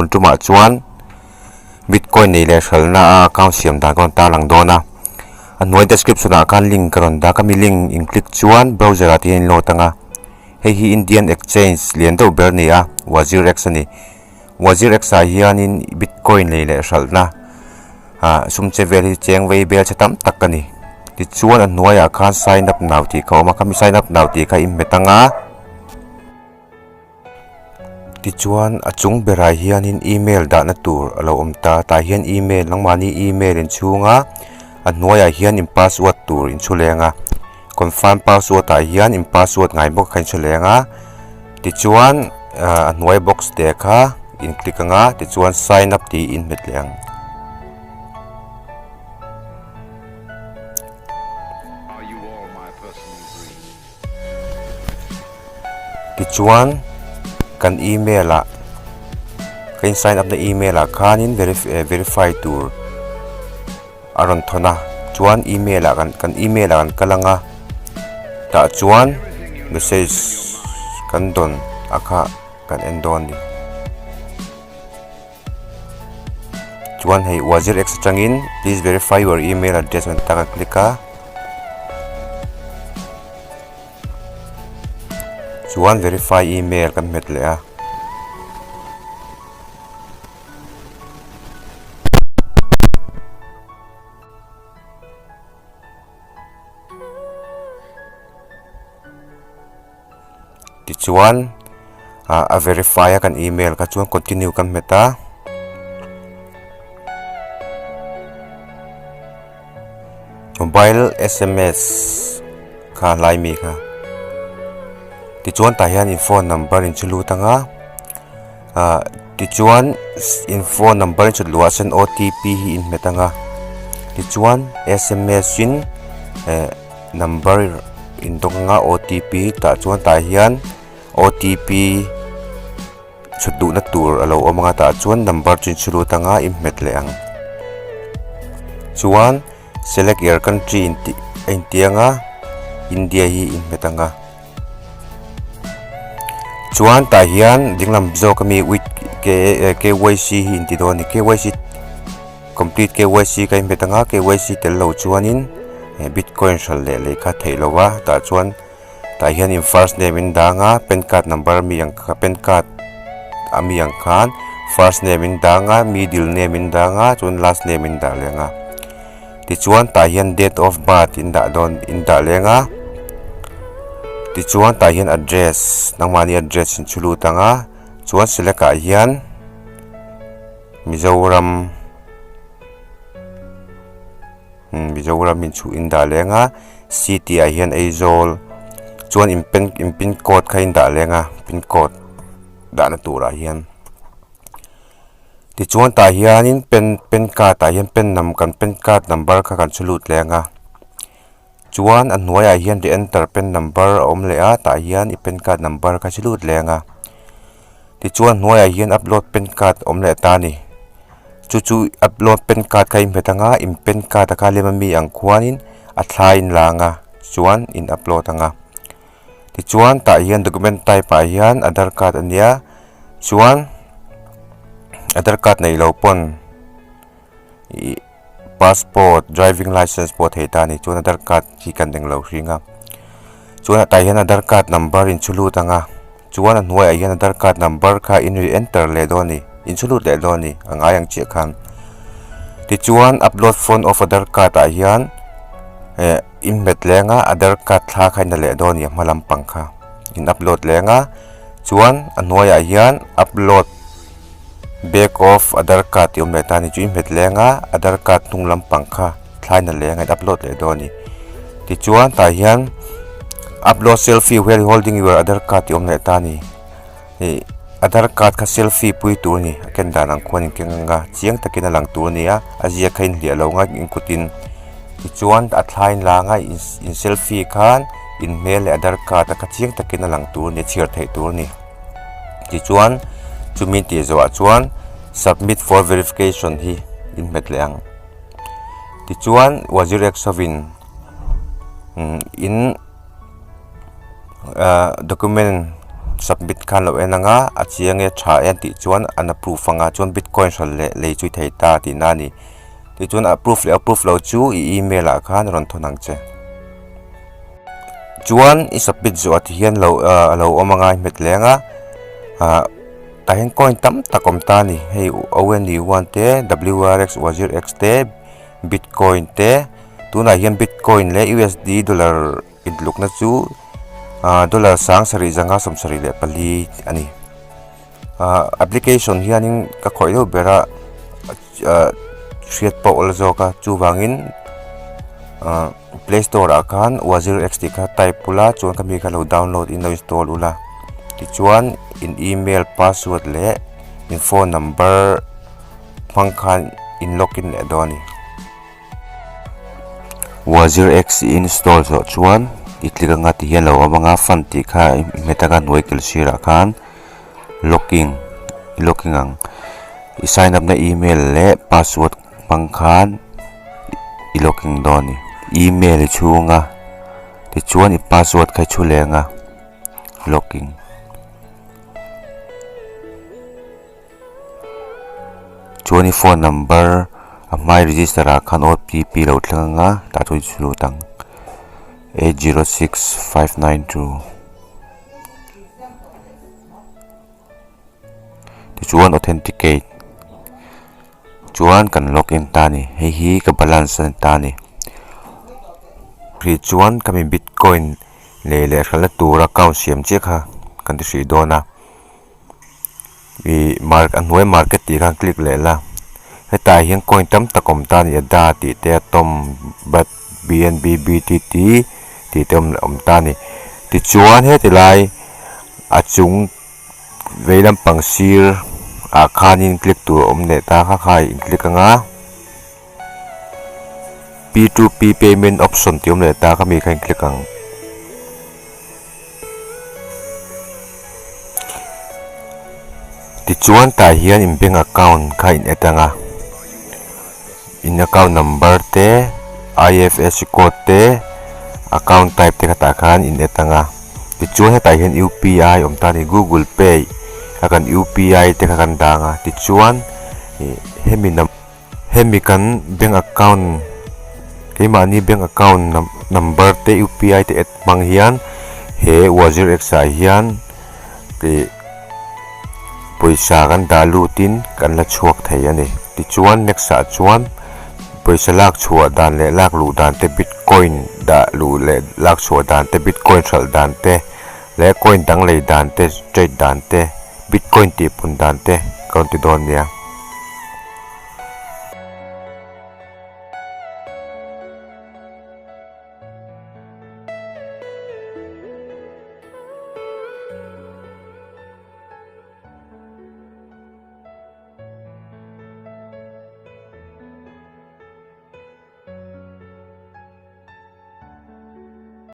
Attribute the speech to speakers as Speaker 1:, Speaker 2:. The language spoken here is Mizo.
Speaker 1: Tun tumah chuan Bitcoin nei leh hralhna a account siam dan ka rawn tarlang dawn a. A hnuai description ah khan link ka rawn dah a, khami link in click chuan browser ah te hian in load ang a. Hei hi Indian exchange lian deuh ber a ni a, WazirX a ni. WazirX ah hianin Bitcoin nei leh hralhna ah sum che vel hi cheng vei bel che tam tak a ni. Tichuan a hnuaiah khan sign up now tih kha a awm a, khami sign up now tih kha in hmet ang a. Tichuan a chung berah hianin email dahna tur a lo awm ta tah hian email nangmahni email inchhunga a hnuaiah hian in password tur in chhu leng a confirm password ah hian in password ngai bawk kha in chhu leng a tichuan ah a hnuai box te kha in click anga tichuan sign up tih in hmet leh ang. Tichuan kan email ah ka in sign up na email ah khanin verify tur a rawn thawn a chuan email ah kan kan email ah kan kal ang a tah chuan message kan dawn a kha kan en dawn a ni. Chuan hei WazirX atangin please verify your email address an tak a click a. Chuan verify email kan hmet leh a. Tichuan ah a verify a kan email kha chuan continue kan hmet a. Mobile sms kha hlai mi kha. Tichuan tah hian in phone number in chu lut ang a ah tichuan in phone number in chhut luh ah sawn otp hi in hmet ang a tichuan sms in eh number in dawng anga otp tah chuan tah hian otp chhut duhna tur a lo awm anga tah chuan number chu in chhu lut anga in hmet leh ang chuan select your country in tih a inti anga India hi in hmet anga chuan tah hian dinglam zawk ami with K_Y_C hi in ti dawn a ni K_Y_C. Complete KYC ka inhmet anga KYC tel lo chuanin bitcoin hralh leh lei kha theih lo a tah chuan tah hian in first name in dang a pan card number ami ang kha pan card ami ang khan first name in dang a middle name in dang a chuan last name in dah leng a tichuan tah hian date of birth in dah dawn in dah leng a tichuan tah hian address nangmahni address in chhu lut ang a chuan select ah hian. Mizoram Mizoram in chhuh in dah leng a city ah hian Aizawl chuan in pen in pin code kha in dah leng a pin code dahna turah hian tichuan tah hianin pen pen card ah hian pen num kan pen card number kha kan chhu lut leng a chuan a hnuaiah hian the enter pen number a awm leh a tah hian i pen card number kha chhu lut leng a. Tichuan hnuaiah hian upload pan card awm leh ta a ni. Chu chu upload pan card kha in hmet ang a, in pan card a kha lem ami ang khuanin a thla in la ang a, chuan in upload ang a. Tichuan tah hian document type ah hian aadhar card a nia, chuan aadhar card neih loh pawn ih passport, driving licence pawh a thei ta a ni. Chuan aadhar card hi kan englo hring a, chuan tah hian aadhar card number in chhu lut ang a. Chuan a hnuaiah hian Aadhar card number kha in ri enter leh dawn a ni, in chhu lut leh dawn a ni, a ngai ang chiah khan. Tichuan upload front of Aadhar card ah hian eh in hmet leng a, Aadhar card thla kha in la leh dawn a ni a hma lampang kha in upload leng a. Chuan a hnuaiah hian upload back of Aadhar card tih awm leh ta a ni, chu in hmet leng a, Aadhar card hnung lampang kha thla in la leng a in upload leh dawn a ni. Tichuan tah hian upload selfie while holding your Aadhar card tih awm leh ta a ni. Ih Aadhar card kha selfie pui tur a ni a ken dan ang khuan in keng ang a chiang takin a lang tur a ni a a ziak kha inhliah lo ang a in kutin tichuan a thla in la ang a in selfie khan in hmel leh Aadhar card a kha chiang takin a lang tur a ni a chhiar theih tur a ni. Tichuan chumi tih zawhah chuan submit for verification hi in hmet leh ang. Tichuan WazirX hovin in ah document submit khan lo en anga a chiang e tha e an tih chuan an approve anga chuan bitcoin hralh leh lei chu i thei ta tihna a ni. Tichuan approve leh approve lo chu i email ah khan rawn thawn ang che. Chuan i submit zawh ah ti hian lo a lo awm anga i hmet leh anga ah tah hian coin tam tak awm ta a ni hei O_N_E one te W_R_X wazir X te bitcoin te tunah hian bitcoin leh U_S_D dollar intlukna chu ah dollar sang sarih zanga 74 a ni ah application hianin ka khawih deuh ber a ah hriat pawh awl zawk a chuvangin ah play store ah khan wazir x tih kha type ula chuan khami kha lo download in lo install ula tichuan in email password leh in phone number hmang khan in login leh dawn a ni. Wazir X i install zawh chuan i click anga ti hian lo awm anga fund tih kha i hmet anga hnuai kil sirah khan login i login ang i sign up na email leh password hmang khan i login dawn a ni. Email i chhung a tichuan i password kha i chhu leh anga login. Chuan i phone number a hmai register ah khan O_T_P lo thleng anga tah chuan i chhu lut ang 806592 tichuan authenticate chuan kan login ta a ni hei hi ka balance a ni ta a ni hrih chuan ka mi bitcoin lei leh hralhna tur account siam chiah kha kan ti hrih dawn a. Ih mark a hnuai market tih khan click leh la hetah hian coin tam tak awm ta a ni a da tih te a tawm bat b n b b t t tih te awm ta a ni tichuan heti lai a chung vei lampang sir ah khanin click tur a awm leh ta kha kha in click anga p2p payment option tih awm leh ta kha mi kha in click ang. Tichuan tah hian in bank account kha in add anga in account number te I_F_S_C code te account type te kha tah khan in add anga tichuan hetah hian U_P_I awm ta a ni google pay a kan U_P_I te kha kan dah anga tichuan ih hemi nam hemi kan bank account keimahni bank account number te U_P_I te add hmang hian he wazir x ah hian ih pawisa kan dah lutin kan la chhuak thei a ni tichuan next ah chuan pawisa lak chhuah dan leh lak luh dan te bitcoin dah luh leh lak chhuah dan te bitcoin hralh dan te leh coin dang lei dan te trade dan te bitcoin tih pun dan te ka rawn ti dawn nia.